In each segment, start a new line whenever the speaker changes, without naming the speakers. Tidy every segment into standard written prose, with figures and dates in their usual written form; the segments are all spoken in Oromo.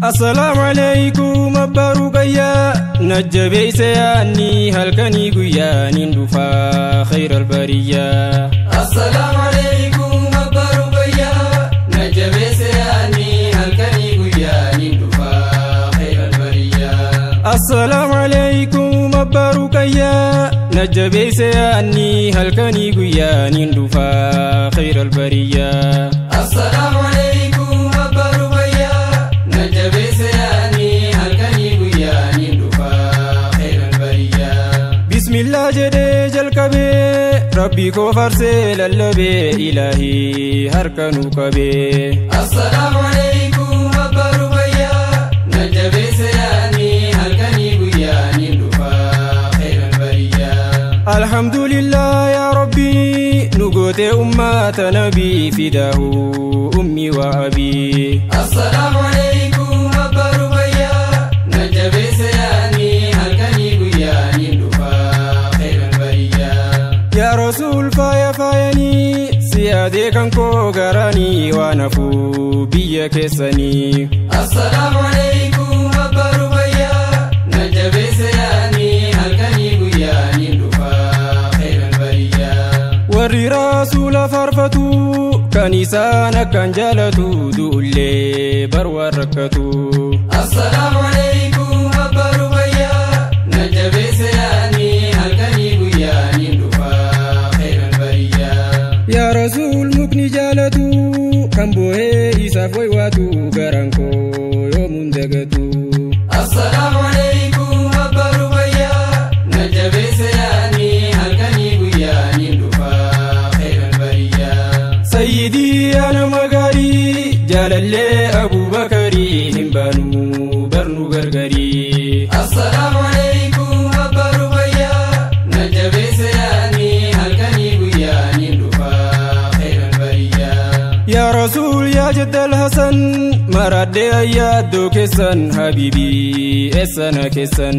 Assalaamu alaykum abbaa Ruqayyaa, najjabeeyse yaanni halkanii guyyaa nin dhufaa khayral bariyyaa.
Assalaamu alaykum abbaa Ruqayyaa, najjabeeyse yaanni halkanii guyyaa nin dhufaa khayral bariyyaa.
Assalaamu alaykum abbaa Ruqayyaa, najjabeeyse yaanni halkanii guyyaa nin dhufaa khayral bariyyaa.
Assalaamu alaykum abbaa Ruqayyaa, najjabeeyse yaanni halkanii guyyaa nin dhufaa khayral bariyyaa.
Bismillah jedhee jalqabee, Rabbii koo farsee lallabee, ilaahii harka nu qabee.
Assalaamu alaykum abbaa Ruqayyaa, najjabeeyse yaanni halkanii guyyaa nin dhufaa khayral bariyyaa.
Alhamdulillah yaa Rabbii, nu gootee ummata nabii, fidaahu ummi wa abii.
Assalaamu alaykum abbaa Ruqayyaa, najjabeeyse yaanni halkanii guyyaa nin dhufaa khayral bariyyaa.
Yaa Rasuul faaya faayanii, si yaadee kan koo garanii waan hafuu biyya keessanii.
Assalaamu alaykum abbaa Ruqayyaa, najjabeeyse yaanni halkanii guyyaa nin dhufaa khayral bariyyaa.
Warri rasuula faarfatu kan isaan akkaan jaalatu du'ullee bar waan rakkatu.
Assalaamu alaykum abbaa Ruqayyaa, najjabeeyse yaanni halkanii guyyaa nin dhufaa khayral bariyyaa.
Yaa Rasuul mukni jaalatu kan boo'ee isaaf waywaatu garaan koo yoomuun dagatu.
Assalaamu alaykum abbaa Ruqayyaa, najjabeeyse yaanni halkanii guyyaa nin dhufaa khayral bariyyaa.
Sayyidii yaa nama gaarii, jaalallee Abuubakarii, hin baanu barnu gargarii.
Assalaamu alaykum abbaa Ruqayyaa, najjabeeyse yaanni halkanii guyyaa nin dhufaa khayral bariyyaa.
Yaa Rasuul yaa Jaddal Hasan, maradhee ayyaaddoo keessan, habiibii eessana keessan.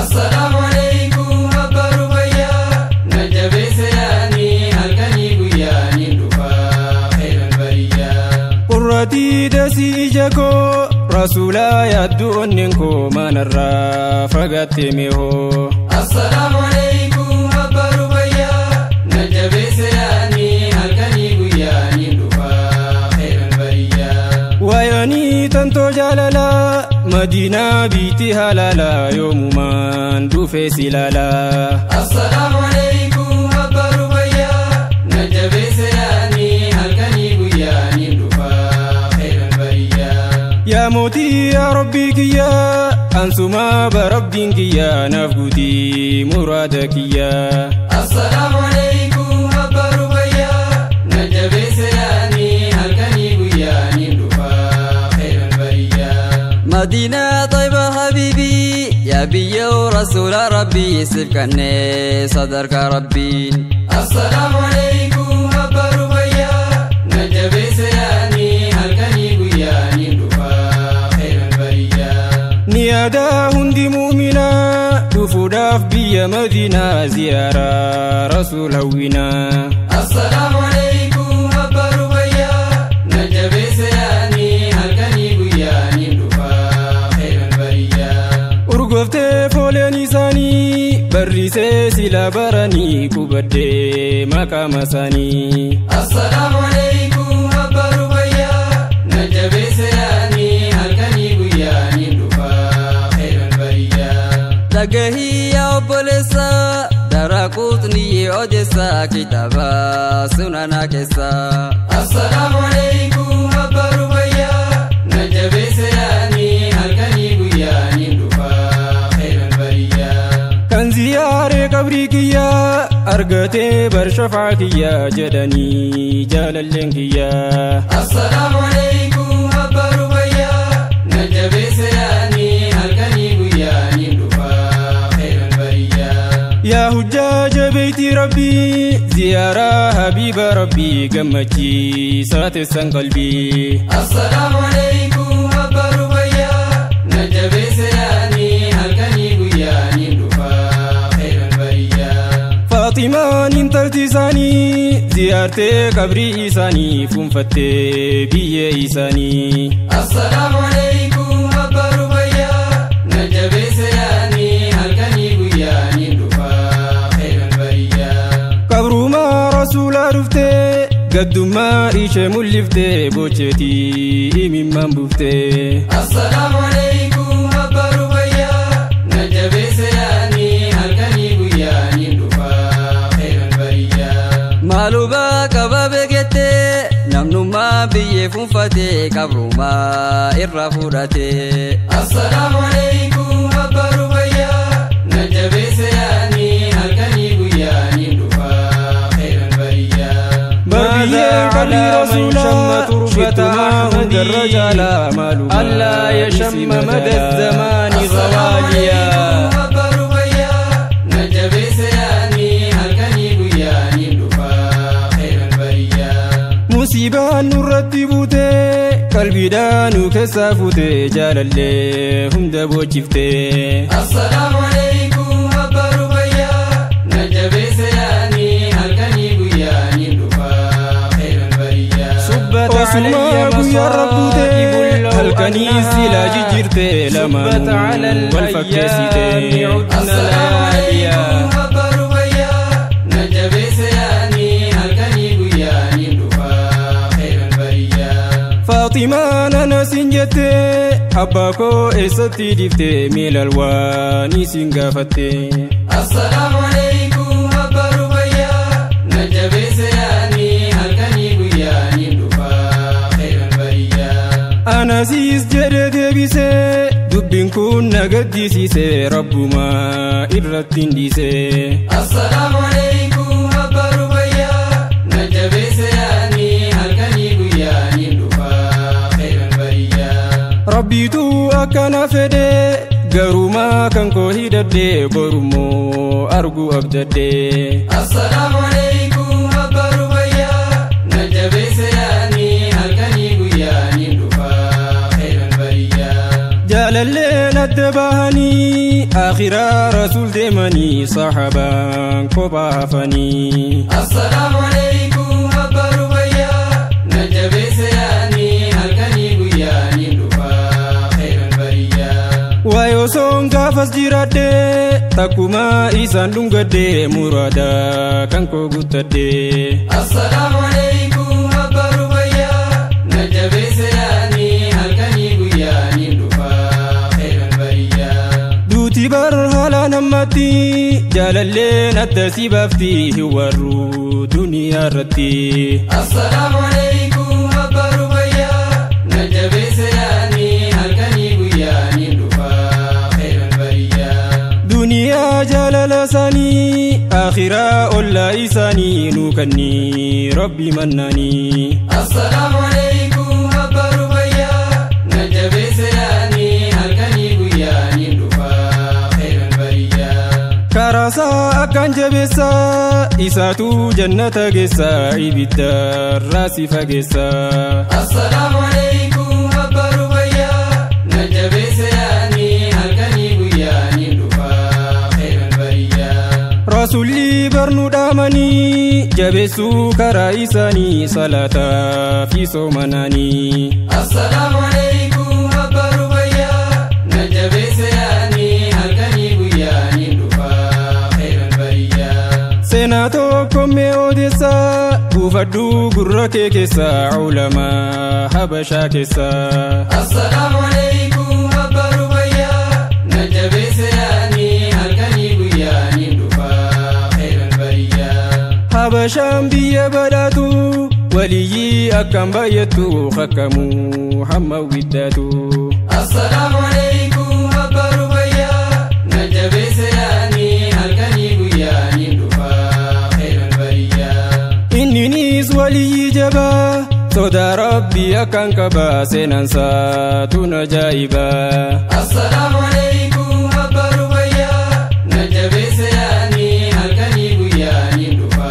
Assalaamu alaykum abbaa Ruqayyaa, najjabeeyse yaanni halkanii guyyaa nin dhufaa khayral bariyyaa.
Qurratii dasii ija koo, rasuulaa yaaddu onneen koo manarraa fagaatte meehoo.
Assalaamu alaykum abbaa Ruqayyaa, najjabeeyse yaanni halkanii guyyaa nin dhufaa khayral bariyyaa.
Waayanii tantoo jaalalaa, Madiinaa biitti halaalaa, yoomumaan dhufee si ilaalaa.
Assalaamu alaykum abbaa Ruqayyaa, najjabeeyse yaanni halkanii guyyaa nin dhufaa khayral bariyyaa.
Yaa mootii yaa Rabbii kiyyaa, ansumaa barabdiin kiyyaa, naaf guutii muraada kiyyaa.
Assalaamu alaykum abbaa Ruqayyaa, najjabeeyse yaanni halkanii guyyaa nin dhufaa khayral bariyyaa.
مدينة طيبة حبيبي يا بي ورسول ربي سبكني صدرك ربي.
Assalaamu alaykum abbaa Ruqayyaa, najjabeeyse yaanni halkanii guyyaa nin dhufaa khayral bariyyaa.
Ni yaadaa hundi mu'minaa dhufuudhaaf biyya Madiinaa, ziyaaraa rasuul hawwinaa.
Assalaamu alaykum abbaa Ruqayyaa, najjabeeyse yaanni halkanii guyyaa nin dhufaa khayral bariyyaa.
Urgooftee fooleen isaanii barrisee sila baranii qubadhee maqaama isaanii.
Assalaamu alaykum abbaa Ruqayyaa, najjabeeyse yaanni halkanii guyyaa nin dhufaa khayral bariyyaa.
Dhagahii yaa obboleessa, daraquutni odeessa kitaaba sunana keessa.
Assalaamu alaykum abbaa Ruqayyaa, najjabeeyse yaanni halkanii guyyaa nin dhufaa khayral bariyyaa.
Kan ziyaaree qabrii kiyyaa argatee bar shafaa kiyyaa jedhanii jaalalleen kiyyaa.
Assalaamu alaykum abbaa Ruqayyaa, najjabeeyse yaanni halkanii guyyaa nin dhufaa khayral bariyyaa.
Yaa hujjaaja beeyti Rabbii, ziyaaraa habiiba Rabbii, gammachiisaa teessan qalbii.
Assalaamu alaykum abbaa Ruqayyaa, najjabeeyse yaanni halkanii guyyaa nin dhufaa khayral bariyyaa.
Faaximaan intalti isaanii ziyaartee qabrii isaanii fuunfattee biyya isaanii.
Assalaamu alaykum.
Gaddummaa ishee mul'iftee bocheetii imimmaan buuftee.
Assalaamu alaikum abbaa Rubayyaa na jabeessa yaani halkanii guyyaa niin dhufa khayral bariyyaa.
Maaluma qaba beekettee namnummaa biyyee fuunfatee qabrumaa irraa fudhatee.
Assalaamu alaikum abbaa Rubayyaa na jabeessa yaani halkanii guyyaa niin dhufa khayral bariyyaa.
Barbiyyeen qalbii rasuulaa shittumaa hundarra jaalaa maaluma
ألا يشم مدى الزمان
Assalaamu
غواليا
alaikum abbaa Rubayyaa na jabeessa yaani halkanii guyyaa niin dhufa khayral bariyyaa.
Musiibaan nurratti buutee qalbiidhaan nu keessaa fuutee jaalallee hunda boochiftee.
Assalaamu alaikum abbaa Rubayyaa na jabeessa yaani halkanii guyyaa niin dhufa khayral bariyyaa.
صبت علي
Osumaa guyyaa
مصائب
rabbuutee
لو
halkanii silaa
أنها
jijjiirtee
صبت
lamaanuu
على
wal
الأيام
fakkeessitee.
عدنا
Assalaamu
لياليا
alaikum abbaa Rubayyaa na jabeessa yaani halkanii guyyaa niin dhufa khayral bariyyaa.
Faaximaan ana siin jettee abbaa koo eessatti dhiiftee miilal waan isin gaafattee.
Assalaamu alaikum abbaa Rubayyaa na jabeessa yaani halkanii guyyaa niin dhufa khayral bariyyaa.
Anasiis jedhee deebisee dubbiin kun na gaddisiisee rabbumaa irratti hin dhiisee.
Assalaamu alaikum abbaa Rubayyaa na jabeessa yaani halkanii guyyaa niin dhufa khayral bariyyaa.
Rabbiitu akkana fedhee garumaa kan koo hidhadhee borummoo argu abdadhee.
Assalaamu alaikum abbaa Rubayyaa na jabeessa yaani halkanii guyyaa niin dhufa khayral bariyyaa.
Jaalalleen adda bahanii akhiraa rasuul deemanii sahabaan kophaa hafanii.
Assalaamu alaikum abbaa Rubayyaa na jabeessa yaani halkanii guyyaa niin dhufa khayral bariyyaa.
Waa'ee osoon gaafas jiraadhee takkuma isaan dhungadhee muraada kan koo guuttadhee.
Assalaamu alaikum abbaa Rubayyaa na jabeessa yaani halkanii guyyaa niin dhufa khayral bariyyaa.
Duuti bar haalaan ammatti jaalalleen adda si baafti hin warru duniyaa irratti.
Assalaamu alaikum abbaa Rubayyaa na jabeessa yaani halkanii guyyaa niin dhufa khayral bariyyaa.
Duniyaa jaalala isaanii akhiraa ollaa isaanii nuu kannii rabbi mannaanii.
Assalaamu alaikum abbaa Rubayyaa na jabeessa yaani halkanii guyyaa niin dhufa khayral bariyyaa.
Karaasaa akkaan jabeessaa isaatu jannata geessaa ibiddarraa si fageessaa.
Assalaamu alaikum abbaa Rubayyaa na jabeessa yaani halkanii guyyaa niin dhufa khayral bariyyaa.
Rasuulli barnuu dhaamanii jabeessuu karaa isaanii salaataa fi soomanaanii.
Assalaamu alaikum abbaa Rubayyaa na jabeessa yaani halkanii guyyaa niin dhufa khayral bariyyaa.
Seenaa tokko mee odeessaa buufadhuu gurra kee keessaa ulamaa habashaa keessaa.
Assalaamu alaikum abbaa Rubayyaa na jabeessa yaani halkanii guyyaa niin dhufa khayral bariyyaa.
Habashaan biyya badhaatu waliyyii akkaan baay'attu hakkamuu hamma widdaatu.
Assalaamu alaikum abbaa Rubayyaa na jabeessa yaani halkanii guyyaa niin dhufa khayral bariyyaa.
Inninis waliyyii jabaa sodaa rabbii akkaan qabaa seenaansaa tun ajaa'ibaa.
Assalaamu alaikum abbaa Rubayyaa na jabeessa yaani halkanii guyyaa niin dhufa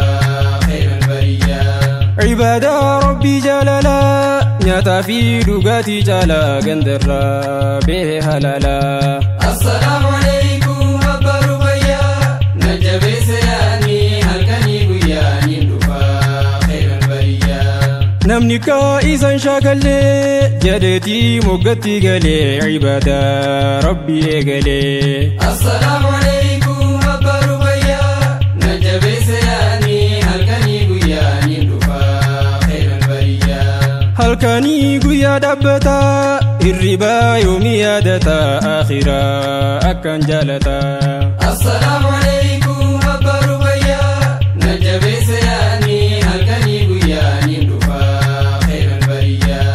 khayral bariyyaa.
Cibaadaa rabbii jaalalaa nyaataa fi dhugaatii caalaa gandarraa behe halaalaa.
Assalaamu alaikum abbaa Rubayyaa na jabeessa yaani halkanii guyyaa niin dhufa khayral bariyyaa.
Namni kaa isaan shaakallee jedheetii moggatti galee cibaadaa rabbii eegalee.
Assalaamu alaikum abbaa Rubayyaa na jabeessa yaani halkanii guyyaa niin dhufa
Halkanii guyyaa dhaabbata hirribaa yoomii yaadata akhiraa akkan jaalata.
Assalaamu alaikum abbaa Ruqayyaa na jabeessa yaadni halkanii guyyaa niin dhufa khayral bariyyaa.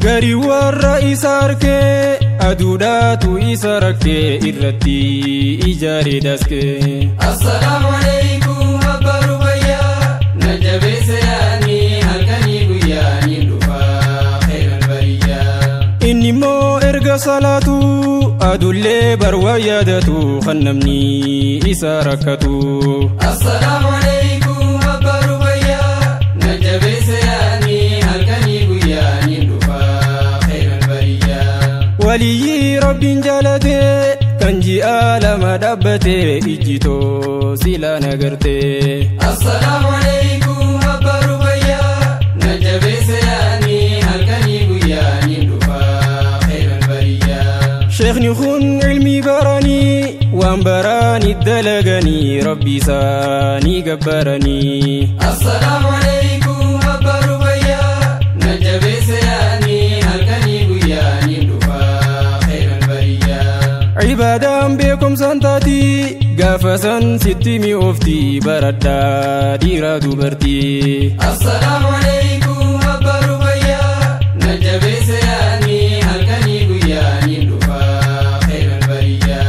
Gari warra isa arkee aduudhaatu isa rakkee irratti ijaaree daskee.
Assalaamu alaikum abbaa Ruqayyaa na jabeessa yaadni halkanii guyyaa niin dhufa khayral bariyyaa.
Inni immoo erga salaatu adullee barwaa yaadatu kan namni isa rakkatu.
Assalaamu alaikum abbaa Ruqayyaa na jabeessa yaadni halkanii guyyaa niin dhufa khayral bariyyaa.
Waliyyi rabbiin jaalate kan ji'a lama dhaabbate ijjitoo sila nagarte.
Assalaamu alaikum abbaa Ruqayyaa na jabeessa yaadni halkanii guyyaa niin dhufa khayral bariyyaa.
Sheekni kun ilmii baranii waan baranii dalaganii rabbi isaanii gabbaranii.
Assalaamu alaikum abbaa Ruqayyaa na jabeessa yaadni halkanii guyyaa niin dhufa khayral bariyyaa.
Cibaadaan beekumsaan taati gaafa san sitti mi'oofti baradhaa dhiira dubartii.
Assalaamu alaikum abbaa Ruqayyaa na jabeessa yaadni halkanii guyyaa niin dhufa khayral bariyyaa.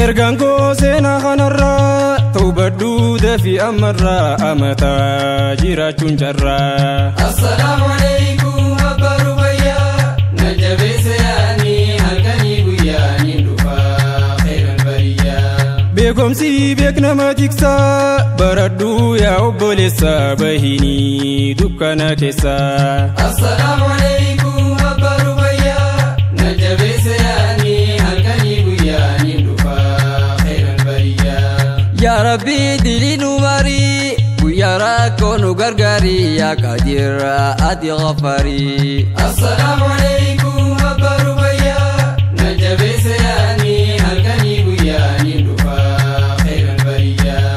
Ergaan koo seenaa kanarraa tawbadhuu dafii ammarraa amataa jiraachuun carraa.
Assalaamu alaikum abbaa Ruqayyaa na jabeessa yaadni halkanii guyyaa niin dhufa khayral bariyyaa.
Beekumsi beeknama tiksaa baradhuu yaa obboleessa bahinii dukkana keessaa.
Assalaamu alaikum abbaa Ruqayyaa na jabeessa yaadni halkanii guyyaa niin dhufa khayral bariyyaa.
Yaa Rabbi dilii nu marii guyyaa rakkoo nu gargaarii yaa Qadiir ati ghafarii.
Assalaamu alaikum abbaa Ruqayyaa na jabeessa yaadni halkanii guyyaa niin dhufa khayral bariyyaa.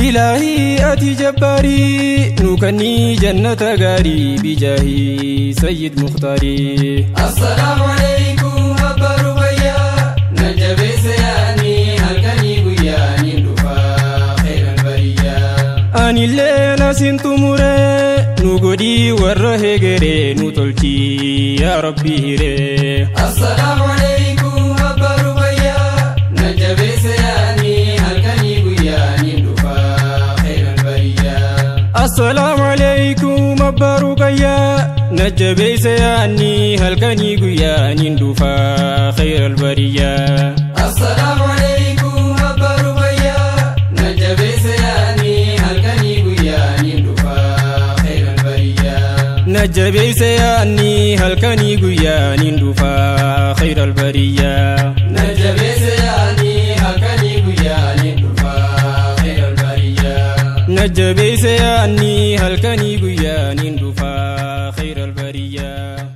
Ilaahii ati jabbaarii nu kannii jannata gaarii bijaahii sayyid Mukhtaarii.
Assalaamu alaikum abbaa Ruqayyaa na jabeessa yaadni halkanii guyyaa niin dhufa khayral bariyyaa.
Anillee nasin xumuree nu godhii warra hegeree nu tolchii yaa Rabbi hiree.
Assalaamu alaikum abbaa Ruqayyaa na jabeessa yaadni halkanii guyyaa niin dhufa khayral bariyyaa.
Assalaamu alaikum abbaa Ruqayyaa na jabeessa yaadni halkanii guyyaa niin dhufa khayral bariyyaa.
Assalaamu alaikum abbaa Ruqayyaa na jabeessa yaadni halkanii guyyaa niin dhufa khayral bariyyaa.
Na jabeessa yaadni halkanii guyyaa niin dhufa khayral bariyyaa.
Na jabeessa yaadni halkanii guyyaa niin dhufa khayral bariyyaa.
Na jabeessa yaadni halkanii guyyaa niin dhufa khayral bariyyaa.